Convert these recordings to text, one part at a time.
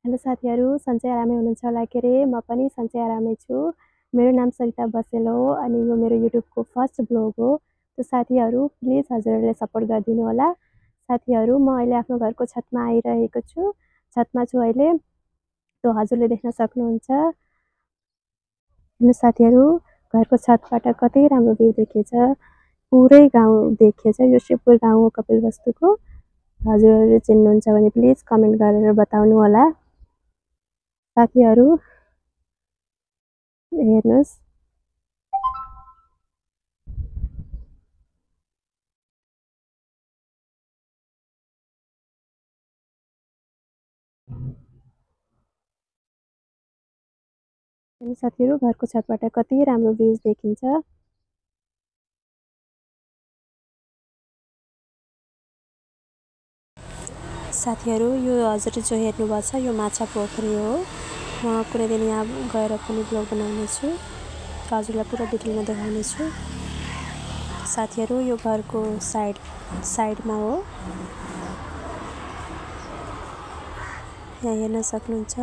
Hello साथीहरू, सन्चै आरामै हुनुहुन्छ होला के अरे? म पनि सन्चै आरामै छु। मेरो नाम सरिता बसेल हो अनि यो मेरो युट्युबको फर्स्ट ब्लग हो। त साथीहरू प्लिज हजुरहरूले सपोर्ट गरिदिनु होला। साथीहरू म अहिले आफ्नो घरको छतमा आइरहेको छु। छतमा छु अहिले। त हजुरले देख्न सक्नुहुन्छ। हेर्नु साथीहरू, घरको छतबाट कति राम्रो भ्यू देखिन्छ। पुरै गाउँ देखिन्छ। यो शिवपुर गाउँ हो कपिलवस्तुको। हजुरहरूले चिन्नुहुन्छ भने प्लिज कमेन्ट गरेर बताउनु होला। साथीहरू हेर्नुहोस्। साथीहरू घरको छतबाट कति राम्रो भ्यूज देखिन्छ। साथीहरू यो हजुरले जो हेर्नुभएको छ यो माछा पोखरी हो। म कुनै दिन यहाँ गएर पनि ब्लग बनाउने छु। हजुरलाई पुरा डिटेलमा देखाउने छु। साथीहरू यो घरको साइडमा हो। यहाँ हेर्न सक्नुहुन्छ।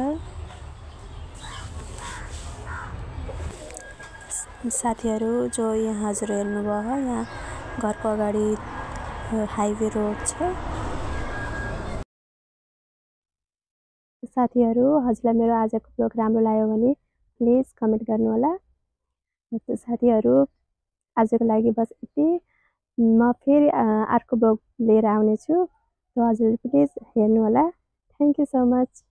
साथीहरू जो यहाँ हजुर हेर्नुभयो यहाँ घरको अगाडि हाइवे रोड छ। साथीहरू हजुरलाई मेरो आजको ब्लग राम्रो लाग्यो भने प्लिज कमेन्ट गर्नु होला। साथीहरू आजको लागि बस यति। म फेरि अर्को ब्लग लिएर आउने छु। त हजुरले प्लिज हेर्नु होला। Thank you so much.